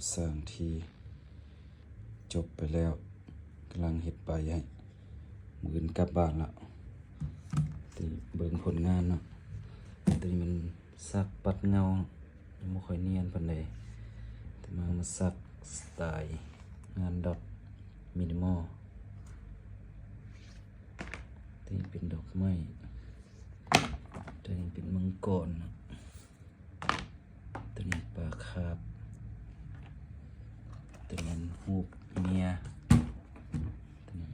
ສ້າງທີ່ຈົບໄປແລ້ວ ກຳລັງເຮັດໃບໃຫ້ ມື້ອື່ນກັບບ້ານລະ. ທີ່ເບິ່ງຜົນງານເນາະ ຕົວນີ້ມັນສັກປັດເງົາ ຍັງບໍ່ຄ່ອຍນຽນປານໃດ ແຕ່ມາ ມາສັກສະໄຕງານດອດມິນິມໍ. ຕົວນີ້ເປັນດອກໄມ້ ຕົວນີ້ເປັນມັງກອນເນາະ. ຕົວນີ້ປາຄາບ ຕົວນີ້ຮູບເມຍ ຕົວນີ້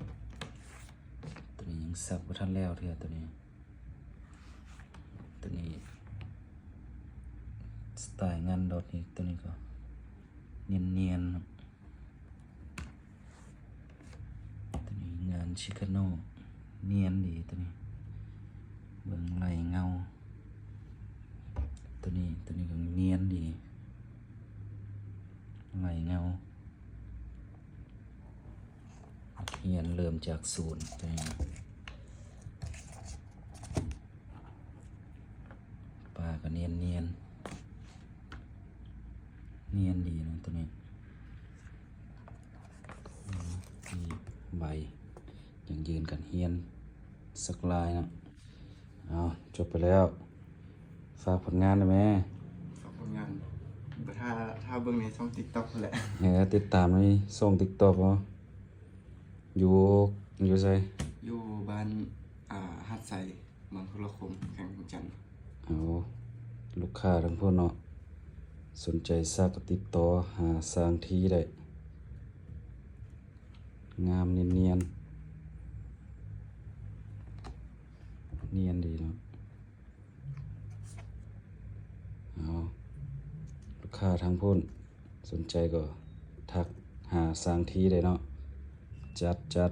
ຕົວນີ້ຍັງສັກບໍ່ທັນແລ້ວເທື່ອ ຕົວນີ້ ຕົວນີ້ສະໄຕງານດອດນີ້ ຕົວນີ້ກໍນຽນໆເນາະ. ຕົວນີ້ງານຊິຄາໂນ ນຽນດີຕົວນີ້ ເບິ່ງໄລ່ເງົາ ຕົວນີ້ ຕົວນີ້ກໍນຽນດີ ໄລ່ເງົາ. ນັກຮຽນເລີ່ມຈາກສູນ ຕົວນີ້ນະ ປາກໍນຽນໆ ນຽນດີເນາະຕົວນີ້. ອືມ ມີໃບ ຢັ້ງຢືນການຮຽນສັກລາຍເນາະ. ເອົາ ຈົບໄປແລ້ວ ຝາກຜົນງານໄດ້ແມ? ຝາກຜົນງານ ຖ້າ ຖ້າເບິ່ງໃນຊ່ອງຕິກຕັອກພຸ້ນແຫຼະ. ເອີ ຕິດຕາມໃນຊ່ອງຕິກຕັອກເນາະ. ຢູ່ ຢູ່ໃສ? ຢູ່ບ້ານ ອ່າ ຫາດໄຊ ເມືອງທຸລະຄົມ ແຂວງວຽງຈັນ. ເອົາ ລູກຄ້າທາງພຸ້ນເນາະ ສົນໃຈສັກກໍຕິດຕໍ່ຫາຊ່າງທີໄດ້. ງາມນຽນໆ ນຽນດີເນາະ. ເອົາ ລູກຄ້າທາງພຸ້ນສົນໃຈກໍທັກຫາຊ່າງທີໄດ້ເນາະ. ຈັດ ຈັດ.